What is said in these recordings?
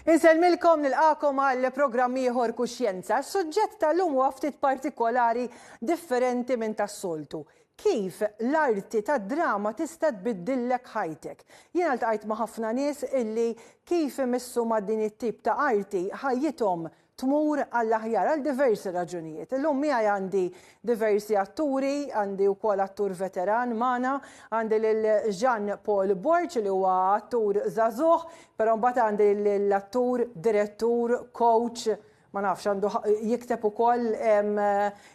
Insellmilkom nilqakom għal programm ieħor Kuxjenza. Is-suġġett tal-lum huwa ftit partikolari differenti minn tas-soltu. Kif l-arti tad-drama tista' tbiddillek ħajtek? Jiena ltqajt ma' ħafna nies illi kif imissu ma' din it-tip ta' arti ħajjithom tmur għall-aħjar għal diversi raġunijiet. Illum miegħi għandi diversi atturi, għandi wkoll attur veteran magħna, għandi lil Jean Paul Borg li huwa attur żagħżugħ, però mbagħad għandi lill-attur, direttur, coach, ma nafx għandu jikteb ukoll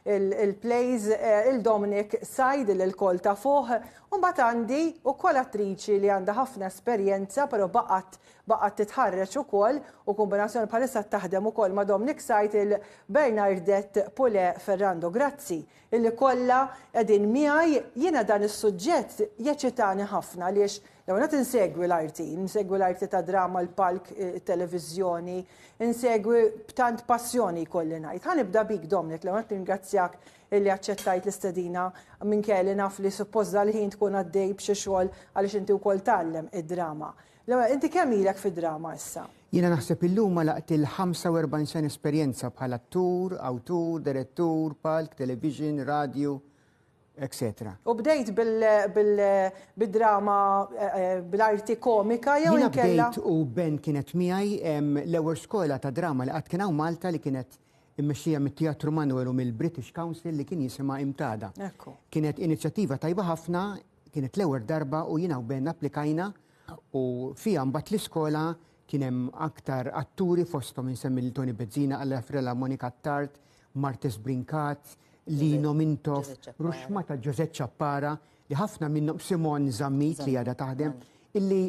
il-plays il-Dominic Said li lkoll tafuh, u mbagħad għandi wkoll attriċi li għandha ħafna esperjenza però baqgħet Baqgħet titħarreġ ukoll u kombinazzjoni bħalissa taħdem ukoll ma' Dominic Said il Bernardette Pulè Ferrando. Grazzi illi kollha qegħdin miegħi. Jiena dan is-suġġett jeċitani ħafna għaliex l-ewwel nett insegwi l-arti, insegwi l-arti tad-drama, l-palk, it-televiżjoni, insegwi b'tant passjoni jkolli ngħid. Ħa nibda bik Dominic, l-ewwel nett ningrazzjak illi aċċettajt l-istedina minkejja li naf li suppost dal-ħin tkun għaddej b'xi xogħol għaliex inti wkoll tgħallem id-drama. L-ewwel, inti kemm ilek fid-drama issa? Jiena naħseb illum għalaqt il-45 sena esperjenza bħala attur, awtur, direttur, palk, television, radju, etc. U bdejt bil-drama, bl-arti komika jew inkella? Jiena bdejt u Ben kienet miegħi l-ewwel skola ta' drama li qatt kien hawn Malta li kienet immexxija mit-Teatru Manoel u mill-British Council li kien jisimha Imtada. Kienet inizjattiva tajba ħafna, kienet l-ewwel darba u jiena u Ben applikajna U fiha mbagħad l-iskola kien hemm aktar atturi fosthom insemmi lil Tony Bezzina, Alla Frela, Monica Attard, Martes Brincat, Lino Mintoff, Ruxmata Ġużè Ciappara, li ħafna minnhom Simon Zammit li għadha taħdem, illi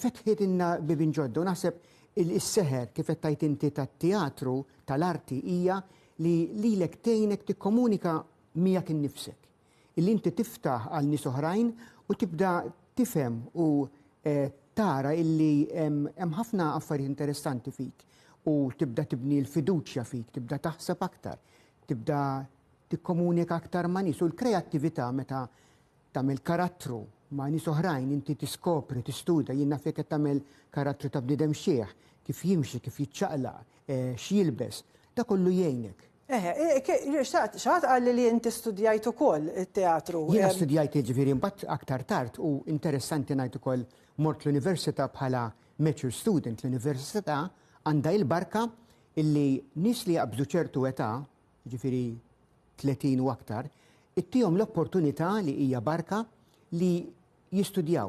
fetħitilna bibien ġodda u naħseb is-seħer kif qed tgħid inti tat-teatru, tal-arti hija li lilek tgħinek tikkomunika miegħek innifsek. Illi inti tiftaħ għal nies oħrajn u tibda tifhem u tara illi hemm ħafna affarijiet interessanti fik u tibda tibni l-fiduċja fik, tibda taħseb aktar, tibda tikkomunika aktar ma' nies u l-kreattività meta tagħmel karattru ma' nies oħrajn inti tiskopri, tistudja, jien naf jekk qed tagħmel karattru ta' bniedem xiħ, kif jimxi, kif jiċċaqlaq, x'jilbes, da kollu jgħinek. Eħe, xi ħadd qalli li inti studjajt ukoll it-teatru. Jiena studjajt jiġifieri mbagħad aktar tard u interessanti ngħid ukoll mort l-università bħala mature student. L-università għandha il-barka illi nies li jaqbżu ċertu età, jiġifieri 30 u aktar, ittihom l-opportunità li hija barka li jistudjaw.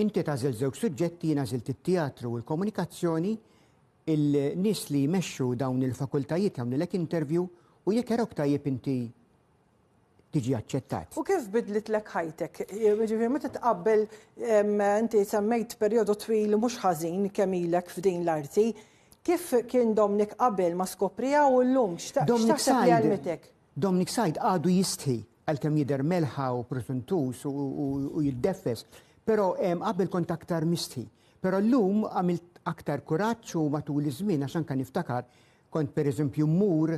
Inti tagħżel żewġ suġġetti, jien għażilt it-teatru u l-komunikazzjoni, Il-nies li jmexxu dawn il-fakultajiet jagħmlulek interview u jekk jarawk tajjeb inti tiġi aċċettat. U kif bidlitlek ħajtek? Jiġifieri meta tqabbel inti semmejt perjodu twil mhux ħażin kemm ilek f'din l-arti, kif kien Dominic qabel ma skopriha u llum x'taħseb li għallmitek? Dominic Said għadu jistħi għalkemm jidher melħa u prusuntuż u jiddeffes, però qabel kont aktar mistħi. Però llum għamilt aktar kuraġġ u matul iż-żmien għax anke niftakar kont pereżempju mmur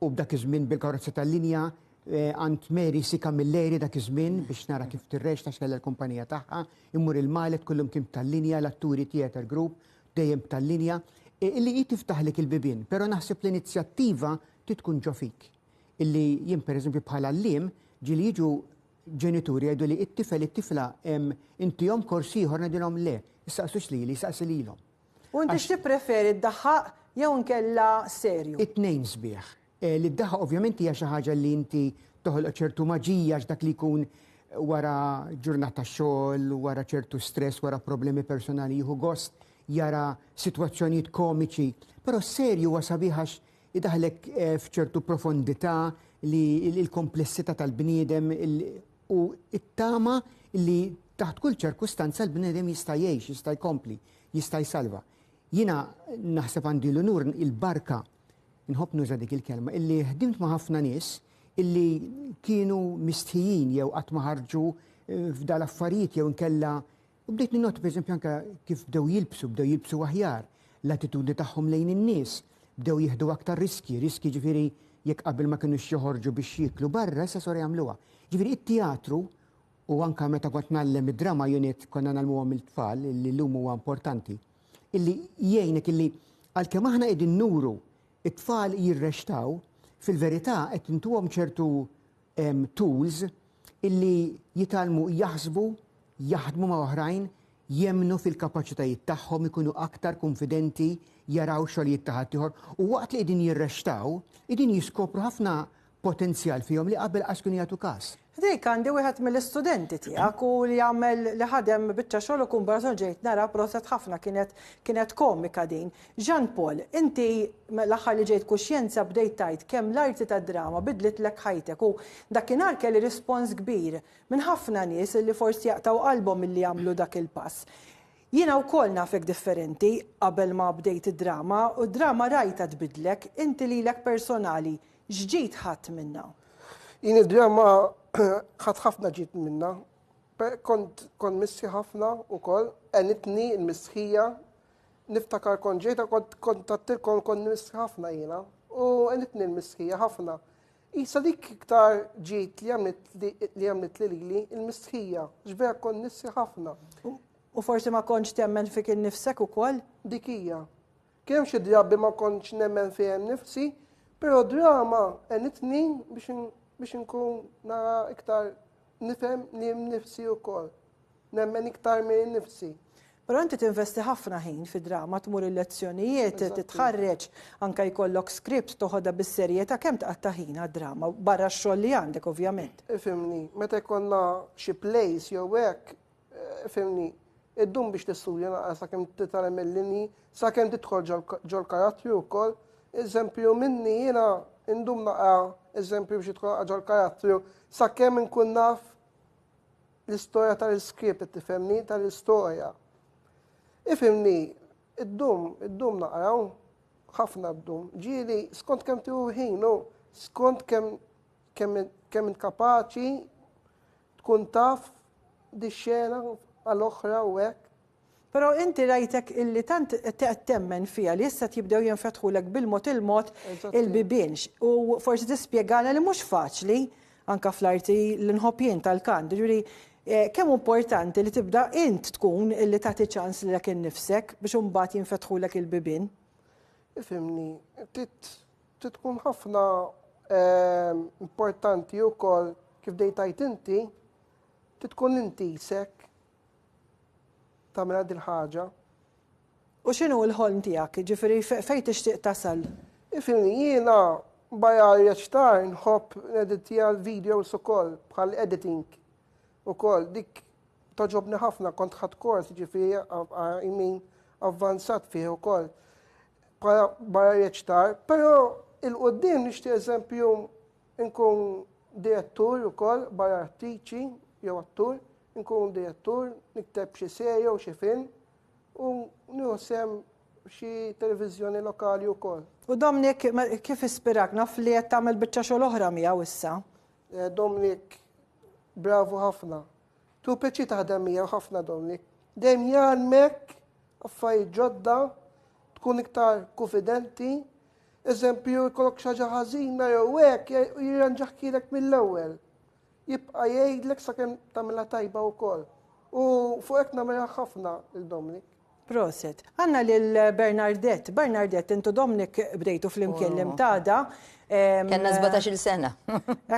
u b'dak iż-żmien bil-karozza tal-linja għand Mary C. Camilleri dak iż-żmien biex nara kif tirreċta għax kellha l-kumpanija tagħha, immur il-Malet kullum kien b'tal-linja, l-atturi theatre group dejjem b'tal-linja, illi hi tiftaħlek il-bibien, però naħseb l-inizjattiva trid tkun ġo fik. Illi jien pereżempju bħala għalliem ġieli jiġu ġenituri jgħidu li it-tifel it-tifla intihom kors ieħor ngħidilhom le, issaqsux lili, saqsi lilhom. U inti x'tippreferi ddaħħaq jew inkella serju? It-tnejn sbieħ. Li ddaħħaq ovvjament hija xi ħaġa li inti toħloq ċertu maġija għax dak li jkun wara ġurnata xogħol, wara ċertu stress, wara problemi personali jieħu gost jara sitwazzjonijiet komiċi. Però serju huwa sabiħ għax Idaħħlek f'ċertu profondità li l-komplessità tal-bniedem u t-tama li taħt kull ċirkustanza l-bniedem jista' jgħix, jista' jkompli, jista' jsalva. Jiena naħseb għandi l-unur, il-barka, inħobb nuża dik il-kelma, illi ħdimt ma' ħafna nies illi kienu mistħijin jew qatt ma ħarġu f'dal-affarijiet jew inkella U bdejt ninnota pereżempju anke kif bdew jilbsu, bdew jilbsu aħjar, l-attitudni tagħhom lejn in-nies, bdew jieħdu aktar riskji, riskji ġifieri jekk qabel ma kinux joħorġu biex jieklu barra, issa saru jagħmluha. Ġifieri it-teatru u anke meta kont ngħallem id-drama unit konna ngħallmuhom il-tfal, illi llum huwa importanti, illi jgħinek illi Għalkemm aħna qegħdin nuru t-tfal jirrextaw, fil-verità qed intuhom ċertu tools illi jitgħallmu jaħsbu, jaħdmu ma' oħrajn, jemmnu fil-kapaċitajiet tagħhom, ikunu aktar kunfidenti, jaraw xogħlijiet ta' ħaddieħor u waqt li qegħdin jirrextaw, qegħdin jiskopru ħafna potenzjal fihom li qabel qas kienu jagħtu kas. Ħdejk għandi wieħed mill-istudenti tiegħek u li għamel li ħadem biċċa xogħol u kumbarazzjoni ġejt nara proset ħafna kienet kienet komika din. Jean Paul, inti l-aħħar li ġejt kuxjenza bdejt tgħid kemm l-arti tad-drama bidlitlek ħajtek u dakinhar kelli rispons kbir minn ħafna nies li forsi jaqtgħu qalbhom milli jagħmlu dak il-pass. Jiena wkoll nafek differenti qabel ma bdejt id-drama u d-drama rajtha tbiddlek, inti lilek personali x'ġid ħadt minnha? Jien id-drama ħadt ħafna ġid minnha. Kont kont missi ħafna wkoll, għenitni l-mistħija. Niftakar kont ġejta kont kont għattilkom kont mistħi ħafna jiena u għenitni l-mistħija ħafna. Isa dik iktar ġid li għamlet li għamlet li lili il-mistħija, x'vera kont nissi ħafna. U forsi ma kontx temmen fik innifsek ukoll? Dik hija. Kien hemm xi drabi ma kontx nemmen fija nnifsi, però drama għenitni biex biex inkun nara iktar nifhem li nnifsi wkoll. Nemmen iktar minn nifsi. Però inti tinvesti ħafna ħin fid-drama, tmur il-lezzjonijiet, titħarreġ, anke jkollok script toħodha bis-serjetà, kemm tqatta' ħin għad-drama, barra x-xogħol li għandek ovvjament? Ifhimni, meta jkollna xi plays jew hekk, ifhimni, iddum biex tistudja naqra sakemm titgħallem il-linji, sakemm tidħol ġol-karattri wkoll. Eżempju minni jiena ndum naqra eżempju biex idħol ġol-karattru sakemm inkun naf l-istorja tal-iskript, qed tifhemni, tal-istorja. Ifhimni, iddum, iddum naqraw, ħafna ddum. Ġieli, skont kemm tieħu ħin, skont kemm kemm kemm int kapaċi tkun taf di xena għal oħra u hekk. Però inti rajtek illi tant qed temmen fiha li issa jibdew jinfetħulek bil-mod il-mod il-bibien. U forsi tispjegana li mhux faċli anka fl-arti li nħobb jien tal-kant. Ġifieri eh, kemm importanti li tibda int tkun illi tagħti ċans lilek innifsek biex imbagħad jinfetħulek il-bibien. Ifhimni, tit tkun ħafna ehm, importanti wkoll kif dejtajt inti, tkun inti sek tagħmilha dil-ħaġa. U x'inhu l-ħolm tiegħek? Ġifieri fejn tixtieq tasal? Ifhimni, jiena barra reċtar nħobb neditja l-videos ukoll bħal editing ukoll dik togħġobni ħafna kont ħadt kors ġifieri I mean avvanzat fih ukoll barra reċtar, però il-qudiem nixtieq eżempju nkun direttur ukoll barra attriċi jew attur, nkun direttur, nikteb xi serje u xi film u nieħu sehem xi televiżjoni lokali wkoll. U Dominic kif ispirak? Naf li qed tagħmel biċċa xogħol oħra miegħu issa. Eh, Dominic, bravu ħafna. Tu peċi taħdem miegħu ħafna Dominic. Dejjem jgħallmek affarijiet ġodda, tkun iktar konfidenti. Eżempju, jkollok xi ħaġa ħażina jew hekk, jirranġaħkilek mill-ewwel. Jibqa' jgħidlek sakemm tagħmilha tajba wkoll. U fuq hekk nagħmilha ħafna lil Dominic. Proset. Għandna lil Bernardette. Bernardette, intu Dominic bdejtu flimkien l-imtada. Kellna 17-il sena.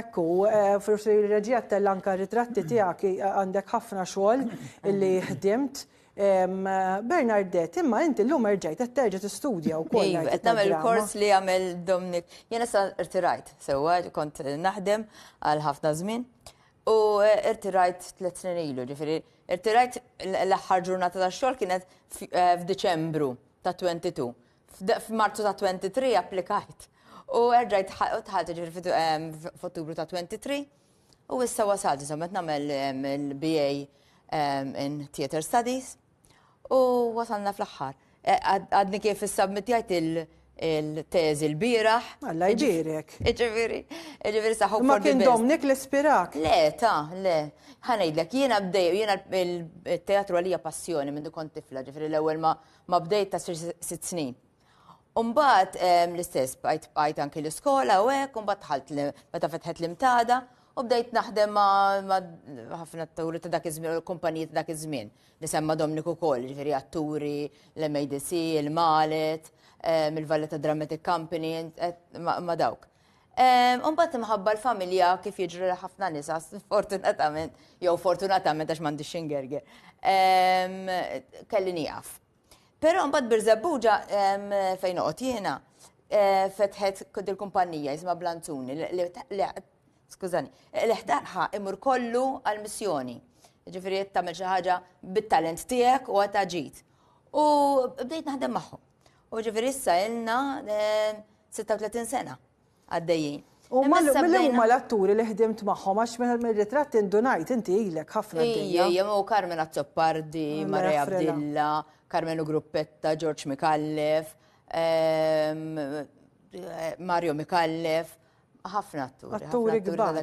Ekku, eh, forsi r-reġija tella anka ritratti tiegħek għandek ħafna xogħol illi ħdimt. Bernardette, imma inti llum erġajt qed terġa' tistudja wkoll. Iva, qed nagħmel kors li għamel Dominic. Jiena sa rtirajt, sewwa kont naħdem għal ħafna żmien. U eh, irtirajt tliet snin ilu, ġifieri irtirajt l-aħħar ġurnata tax-xogħol kienet eh, f'Diċembru ta' 22. F'Marzu ta' 23 applikajt. U erġajt tħalt ġifieri eh, f'Ottubru ta' 23. U issa wasalt, insomma, qed nagħmel il-BA in Theatre Studies u wasalna fl-aħħar. E, għadni kif issubmittjajt il-teżi l-bieraħ. Alla jbierek. Ġifieri, ġifieri saħu. Ma kien Dominic li spirak. Le, ta, le. Ħanejdlek, jiena bdej, jiena il-teatru għalija passjoni minn kont tifla, ġifieri l-ewwel ma bdejt ta' sitt snin. Umbagħad l-istess bqajt bqajt anki l-iskola u hekk, umbagħad dħalt meta fetħet l-imtada u bdejt naħdem ma' ħafna atturi ta' dak iż-żmien u kumpaniji ta' dak iż-żmien. Li semma Dominic ukoll, ġifieri atturi, l-MADC, il-Malet. mill-Valletta Dramatic Company, ma' dawk. Umbagħad imħabba l-familja kif jiġri li ħafna nisa, fortunatament, jew fortunatament għax m'għandix xingerger, kelli nieqaf. Però mbagħad Birżebbuġa fejn noqgħod jiena eh, fetħet kod il-kumpanija jisimha Blanzuni li skużani, li ħtarħa imur kollu għal-missjoni. Ġifieri qed tagħmel xi ħaġa bit-talent tiegħek u għad ġid. U bdejt naħdem magħhom. U ġifieri issa ilna 36 eh, sena. għaddejjin. U mill huma l-atturi li ħdimt magħhom għax mir-ritratt indunajt inti ilek ħafna għaddejja. Ija, u Carmen Azzopardi, Maria Abdilla, Carmenu Gruppetta, George Mikallef, ehm, Mario Mikallef, ħafna atturi. Atturi kbar.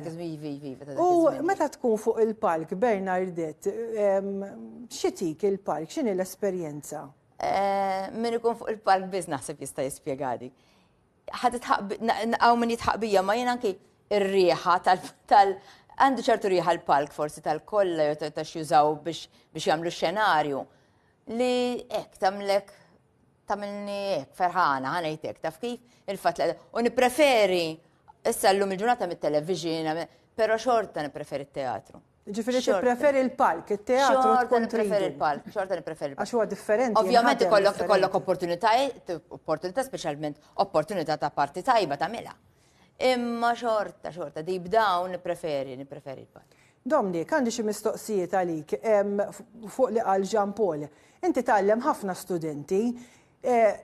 U meta tkun fuq il-palk, Bernardet, ehm, xitik il-palk, x'inhi l-esperjenza? Eh, min ikun fuq il-palk biss naħseb jista' jispjega dik. Hawn min jitħaq bija, ma jien anki ir-riħa tal għandu ċertu riħa l-palk forsi tal-kolla jew ta' xjużaw biex biex jagħmlu xenarju li hekk tagħmlek tagħmilni hekk ferħana ħanejtek taf kif il-fatt li u nippreferi issa llum il-ġurnata mit-television, però xorta nippreferi t-teatru. Ġifieri tippreferi l-palk, it-teatru tkun nippreferi l-palk, xorta nippreferi l-palk. Għax huwa differenti. Ovvjament ikollok ikollok opportunità, opportunità speċjalment opportunità ta' parti tajba tagħmilha. Imma xorta, xorta, deep down nippreferi, nippreferi l-palk. Dominic, għandi xi mistoqsijiet għalik fuq li qal Jean Paul. Inti tgħallem ħafna studenti. Eh,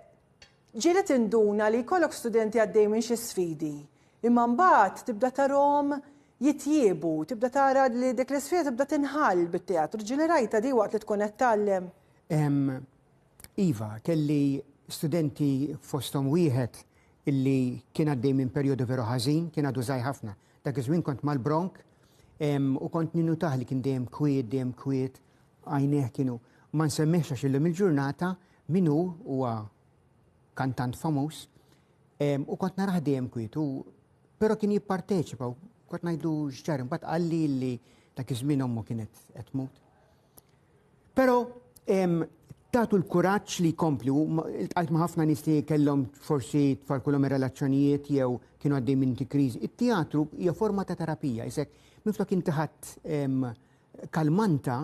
ġieli tinduna li jkollok studenti għaddej minn xi sfidi Imma mbagħad tibda tarahom jitjiebu, tibda tara li dik l-isfida tibda tinħall bit-teatru. Ġieli rajtha di waqt li tkun qed tgħallem? Iva, kelli studenti fosthom wieħed illi kien għaddej minn perjodu veru ħażin, kien għadu żgħir ħafna. Dak iż-żmien kont mal-Bronk u kont ninnutah li kien dejjem kwiet, dejjem kwiet, għajnejh kienu. Ma nsemmihx għax illum il-ġurnata min hu huwa kantant famuż, U kont narah dejjem kwiet u però kien jipparteċipa u kont ngħidlu x'ġara, imbagħad qalli li dak iż-żmien ommu kienet qed tmut. Però tagħtu l-kuraġġ li jkompli u iltqajt ma' ħafna nies li kellhom forsi tfarkulhom ir-relazzjonijiet jew kienu għaddej minn kriżi. It-teatru hija forma ta' terapija, isek minflok inti ħadd kalmanta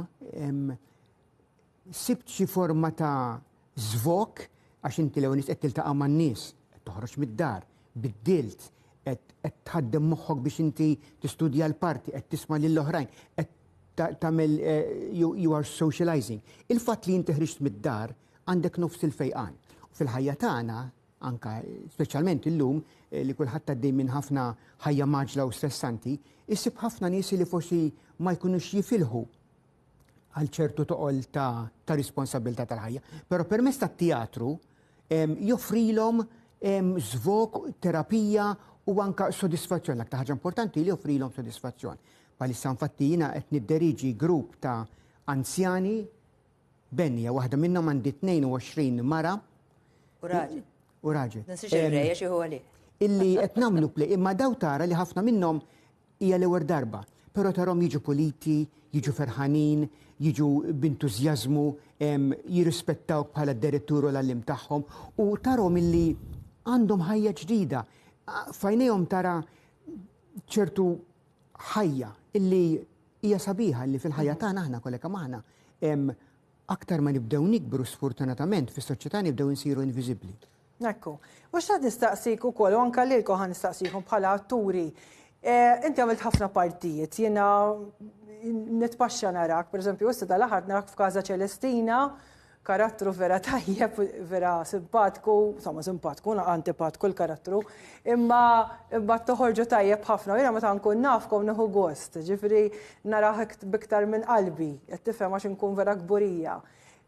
Sibt xi forma ta' żvog għax inti l-ewwel nies qed tiltaqa' man-nies, qed toħroġ mid-dar, biddilt, qed tħaddem moħħok biex inti tistudja l-parti, qed tisma' lill-oħrajn, qed tagħmel you are socializing. Il-fatt li inti ħriġt mid-dar għandek nofs il-fejqan. U fil-ħajja tagħna, anka speċjalment illum li kulħadd għaddej minn ħafna ħajja mgħaġġla u stressanti, issib ħafna nies li forsi ma jkunux jifilħu għal ċertu toqol ta', ta responsabilità tal-ħajja. Però permezz tat-teatru joffrilhom żvog, terapija u anka sodisfazzjon. L-aktar ħaġa importanti li joffrilhom sodisfazzjon. Palissa infatti jiena qed nidderiġi grupp ta' anzjani Benja, waħda minnhom għandi 22 mara. U raġel. U raġel. Ninsiex il-rejja xi huwa li. Illi qed nagħmlu play, imma daw tara li ħafna minnhom Hija l-ewwel darba, però tarhom jiġu puliti, jiġu ferħanin, jiġu b'intużjażmu, jirrispettawk bħala d-direttur u l-għalliem tagħhom u tarhom illi għandhom ħajja ġdida. F'għajnejhom tara ċertu ħajja illi hija sabiħa illi fil-ħajja tagħna aħna kollha kemm aħna Aktar ma nibdew nikbru sfortunatament fis-soċjetà nibdew insiru inviżibbli. Ekku. U xtaqt nistaqsik ukoll, u anka lilkom ħa nistaqsikom bħala atturi. Eh, inti għamilt ħafna partijiet, jiena nitpaxxa narak, per eżempju, issa dal-aħħar narak f'Każa Ċelestina, karattru vera tajjeb, vera simpatku, insomma simpatku, antipatku l-karattru, imma imma toħorġu tajjeb ħafna, jiena meta nkun nafkom nieħu gost, ġifieri narah biktar minn qalbi, qed tifhem għax inkun vera kburija.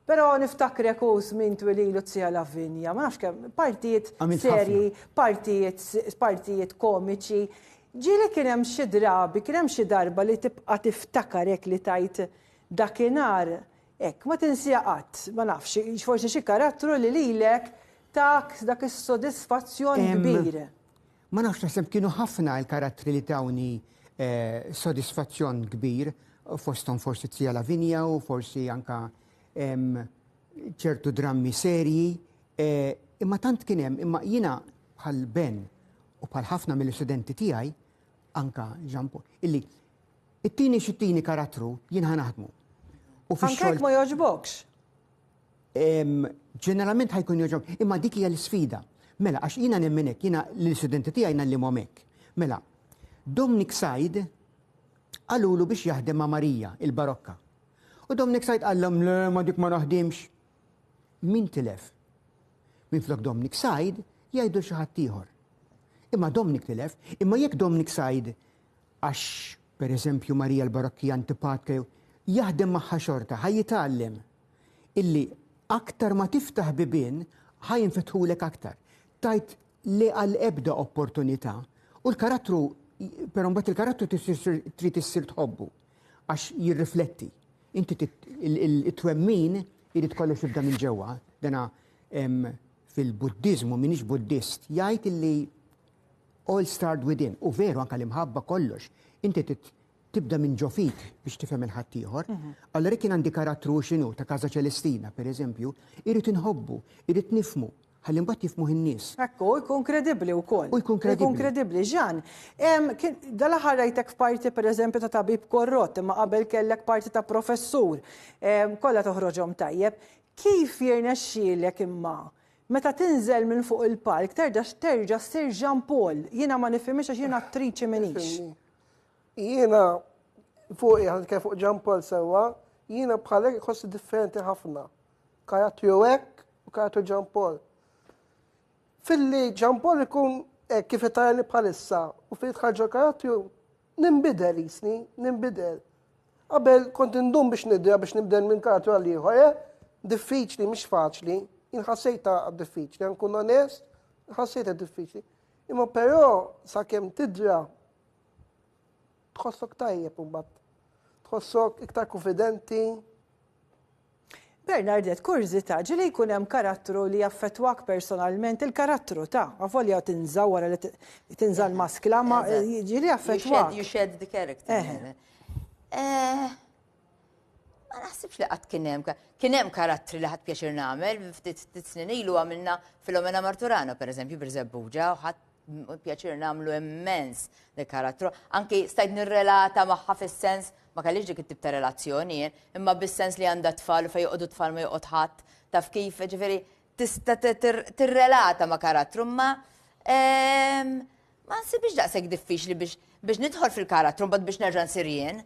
Però niftakrek u żmien twil ilu Zia Lavinia, ma nafx kemm partijiet serji, partijiet partijiet komiċi. Ġieli kien hemm xi drabi, kien hemm xi darba li tibqa' tiftakar hekk li tajt dakinhar hekk, ma tinsiha qatt, ma nafx, forsi xi karattru li lilek tak dak is-sodisfazzjon kbir. Ma nafx naħseb kienu ħafna l-karattri li tawni sodisfazzjon kbir, fosthom forsi Zia Lavinia u forsi anka ċertu drammi serji. Imma tant kien hemm, imma jiena bħal Ben u bħal ħafna mill-istudenti tiegħi, anka Jean Paul, illi it-tini xittini karattru jien ħa naħdmu. U Anke jekk ma jogħġbokx. Ġeneralment ħajkun jogħġob, imma dik hija l-isfida. Mela, għax jiena nemmen hekk, jiena l-istudenti tiegħi ngħallimhom hekk. Mela, Dominic Said qalulu biex jaħdem ma' Marija, il-Barokka. U Dominic Said qallhom le ma dik ma naħdimx. Min tilef? Minflok Dominic Said jgħidu xi ħadd ieħor. Imma Dominic tilef, imma jekk Dominic Said għax pereżempju Marija l-Barokkija antipatka jew jaħdem magħha xorta ħa jitgħallem illi aktar ma tiftaħ bibien ħa jinfetħulek aktar. Tgħid le għal ebda opportunità u l-karattru però mbagħad il-karattru trid issir tħobbu għax jirrifletti. Inti it-twemmin irid kollox jibda minn ġewwa. Dana fil-Buddiżmu minix Buddist jgħid illi all start within. U veru anka l-imħabba kollox. Inti tibda minn ġo fik biex tifhem il-ħaddieħor. Mhm. Allora jekk għandi karattru x'inhu ta' Casa Ċelestina, pereżempju, irrid inħobbu, irrid nifmu, ħalli mbagħad jifmuh in-nies. Ekku, jkun kredibbli wkoll. U jkun kredibbli. Jkun kredibbli. Ġan, dal-aħħar rajtek f'parti pereżempju ta' tabib korrott, imma qabel kellek parti ta' professur. Kollha toħroġhom tajjeb. Kif jirnexxielek imma Meta tinżel minn fuq il-palk terġa' terġa' ssir Jean Paul. Jiena ma nifhimhiex għax jiena attriċi m'iniex. Jiena fuq ħa nitkellem fuq Jean Paul sewwa, jiena bħalek inħossi differenti ħafna. Karattru hekk u karattru Jean Paul. Filli Jean Paul ikun hekk kif qed tarani bħalissa u filli tħarġu karattru Ninbidel jisni, ninbidel. Qabel kont indum biex nidra biex nibdel minn karattru għal ieħor, eh? Diffiċli, mhix faċli. Jien ħassejtha diffiċli, nkun onest, ħassejtha diffiċli. Imma però sakemm tidra tħossok tajjeb imbagħad. Tħossok iktar konfidenti. Bernardette, kurżità, ġieli jkun hemm karattru li jaffettwak personalment, il-karattru ta' avolja tinża' wara li tinża' l-maskla, ma ġieli jaffettwak. You shed the character. Eh, ma naħsibx li qatt kien hemm kien hemm karattri li ħadd pjaċir nagħmel, ftit snin ilu għamilna Filomena Marturano, pereżempju, Birżebbuġa, u ħadd pjaċir nagħmlu immens li karattru. Anki stajt nirrelata magħha fis-sens, ma kellix dik it-tip ta' relazzjoni jien, imma bis-sens li għandha tfal u fejn joqogħdu tfal ma joqgħod ħadd, taf kif, ġifieri tista' tirrelata ma' karattru, imma ehm, ma nsibix daqshekk diffiċli biex biex nidħol fil-karattru mbagħad biex nerġa' nsir jien.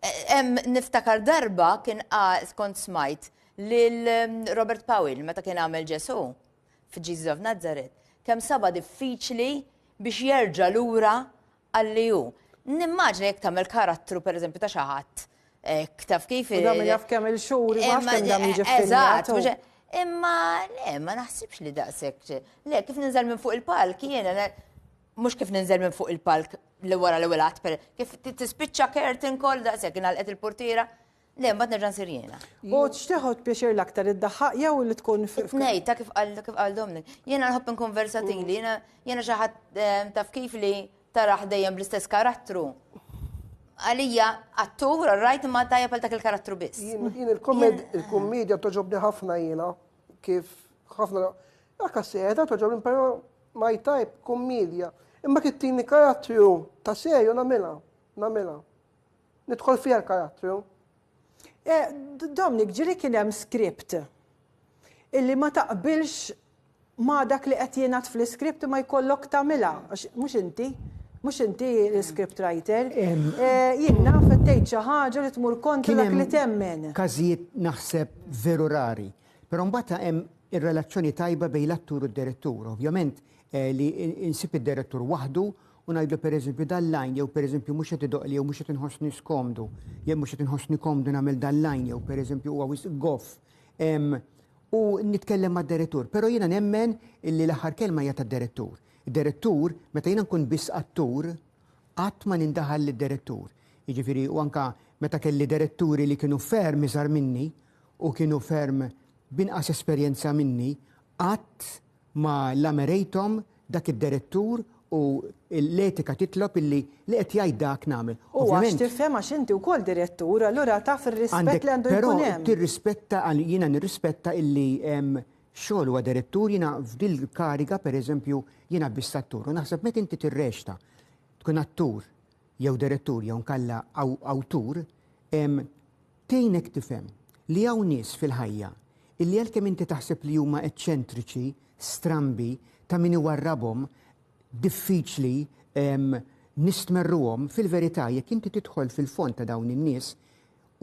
E, niftakar darba kien kont smajt lil Robert Powell meta kien għamel Ġesu f'Jesus of Nazareth, kemm sabha diffiċli biex jerġa' lura għal li hu. Nimmaġina jekk tagħmel karattru pereżempju ta' xi ħadd hekk taf kif. U dan jaf kemm il-xhur, ma nafx kemm dam jiġi Eżatt, imma le, ma naħsibx li daqshekk. Le, kif ninżel minn fuq il-palk jiena mhux kif ninżel minn fuq il-palk li wara l-ewwel att, kif tispiċċa curtain call daqshekk ingħalqet il-portiera, Le, mbagħad nerġa' nsir jiena. U x'tieħod pjaċir l-aktar iddaħħaq jew li tkun Tnej, ta' kif qal kif qal Dominic. Jiena nħobb inkun versatili, jiena jiena xi ħadd eh, taf kif li taraħ dejjem bl-istess karattru. Għalija attur, rajt imma tajjeb għal dak il-karattru biss. Jien il-kummedja toġobni ħafna jiena kif ħafna anka serja toġobni però my type kummedja. Imma kif tini karattru ta' serju nagħmilha, nagħmilha. Nidħol fiha l-karattru. Eh, Dominic, ġieli kien hemm script illi ma taqbilx ma dak li qed jingħad fl-iskript ma jkollok tagħmilha, għax mhux inti, mhux inti l-script writer. Eh, jien naf qed tgħid xi ħaġa li tmur kontra dak li temmen. Każijiet naħseb veru rari. Però mbagħad hemm ir-relazzjoni tajba bejn l-attur u d-direttur. Ovvjament eh, li insib id-direttur waħdu u ngħidlu pereżempju dal-line jew pereżempju mhux qed idoqqli jew mhux qed inħossni skomdu, jew mhux qed inħossni komdu nagħmel dal-line jew pereżempju huwa wisq goff. U nitkellem mad-direttur, però jiena nemmen illi l-aħħar kelma hija tad-direttur. Id-direttur, meta jiena nkun biss attur, qatt ma nindaħal lid-direttur. Jiġifieri u anka meta kelli diretturi li kienu ferm iżgħar minni u kienu ferm b'inqas esperjenza minni, qatt ma lamerejthom dak id-direttur u l-etika titlob illi li qed jgħid dak nagħmel. U għax tifhem għax inti wkoll direttur, allura taf ir-rispett li għandu jkun hemm. Però tirrispetta, jiena nirrispetta illi. Xogħol huwa direttur, jiena f'dil kariga pereżempju jiena biss attur u naħseb meta inti tirreċta tkun attur jew direttur jew nkella awtur, tgħinek tifhem li hawn nies fil-ħajja illi għalkemm inti taħseb li huma eċċentriċi, strambi, ta' min iwarrabhom, diffiċli nistmerruhom, fil-verità jekk inti tidħol fil-fond ta' dawn in-nies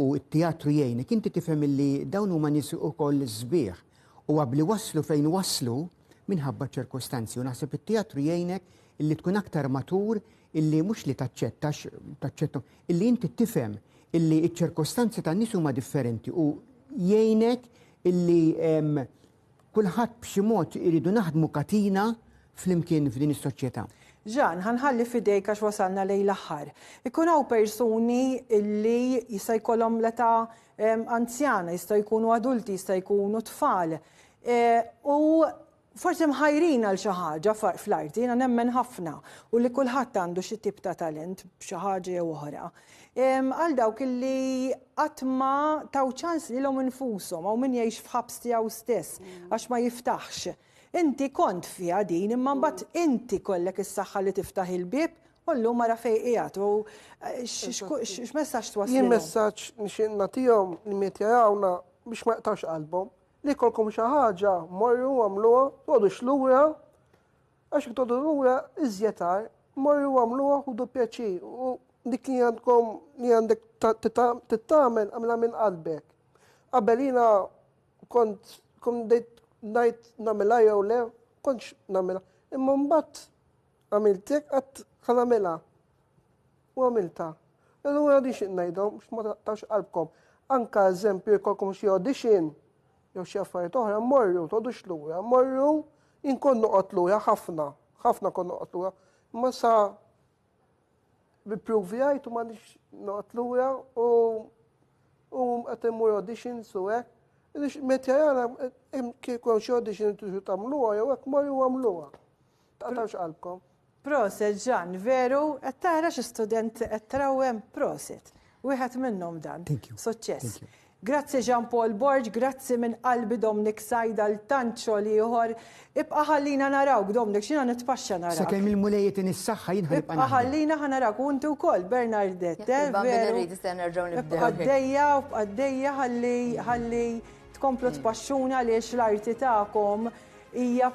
u t-teatru jgħinek, inti tifhem illi dawn huma nies ukoll sbieħ u abbli waslu fejn waslu minħabba ċ-ċirkostanzi u naħseb it-teatru jgħinek illi tkun aktar matur illi mhux li taċċetta taċċetta illi inti tifhem illi ċ-ċirkostanzi tan-nies huma differenti u jgħinek illi Kulħadd b'xi mod iridu naħdmu katina flimkien f'din is-soċjetà. Jean, ħa nħalli f'idejk għax wasalna lejn l-aħħar. Ikun hawn persuni li jista' jkollhom l-età anzjana, jista' jkunu adulti, jista' jkunu tfal. U forsi mħajrin għal xi ħaġa fl-arti, jiena nemmen ħafna u li kulħadd għandu xi tip ta' talent b'xi ħaġa jew oħra. Għal dawk li qatt ma taw ċans lilhom infushom, hawn min jgħix f'ħabs tiegħu stess għax ma jiftaħx. Inti kont fiha din imma mbagħad inti kollek is-saħħa li tiftaħ il-bieb u llum ara fejn qiegħed u x'messaġġ twasslilhom? Jien messaġġ nixtieq nagħtihom li min qed jarawna biex ma jaqtgħux qalbhom. Li jkollkom xi ħaġa, morru għamluha, toqgħodux lura Għax jekk toqgħodu lura iżjed agħar, morru għamluha ħudu pjaċir u dik li għandkom li għandek titgħamel għamilha minn qalbek. Qabel jiena kont kont bdejt ngħid nagħmilha jew le, kontx nagħmilha. Imma mbagħad għamilt hekk qatt ħa nagħmilha. U għamiltha. Allura din xi ngħidhom biex ma taqtgħux qalbkom. Anka eżempju jkollkom xi audition, jew xi affarijiet oħra, morru, toqgħodux lura, morru, jien kont noqgħod lura ħafna, ħafna kont noqgħod lura, imma sa bippruvjajt u m'għandix noqgħod lura u u qed immur auditions u hekk. Meta jara kieku hemm xi audition tridu tagħmluha jew hekk morru għamluha. Taqtgħux qalbkom. Proset Jean, veru, qed tara xi student qed trawwem, proset. Wieħed minnhom dan. Thank you. Suċċess. Thank you. Grazzi Jean Paul Borg, grazzi minn qalbi Dominic Said għal tant xogħol ieħor. Ibqa' ħallina narawk Dominic, x'jiena nitpaxxa narak. Sakemm il-Mulej jagħtini s-saħħa jien ħa nibqa' Ibqa' naħdem. ħallina ħa narak u inti wkoll Bernardette, Jekk il-Bambin veru. irid issa nerġgħu nibdew. Ibqa' għaddejja, ibqa' għaddejja ħalli ħalli tkomplu tpaxxuna għaliex l-arti tagħkom hija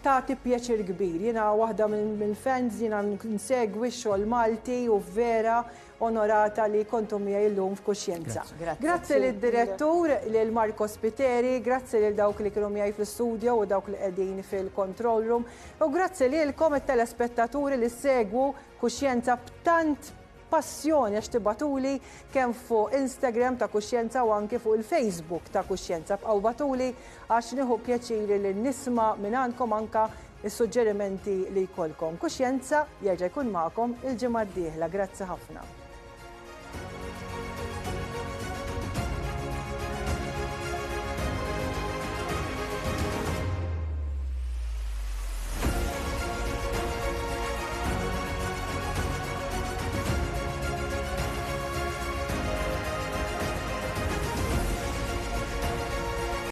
tagħti pjaċir kbir. Jiena waħda mill-fans, jiena nsegwi x-xogħol Malti u vera onorata li kontu miegħi llum f'Kuxjenza. Grazzi lid-direttur, lil Marco Spiteri, grazzi lil dawk li kienu miegħi fl-istudio u dawk li qegħdin fil-control room u grazzi lilkom it-telespettaturi li ssegwu Kuxjenza b'tant passjoni għax tibgħatuli kemm fuq Instagram ta' Kuxjenza u anki fuq il-Facebook ta' Kuxjenza. Bqgħu bagħtuli għax nieħu pjaċir li nisma' mingħandkom anka s-suġġerimenti li jkollkom. Kuxjenza jerġa' jkun magħkom il-ġimgħa d-dieħla. Grazzi ħafna.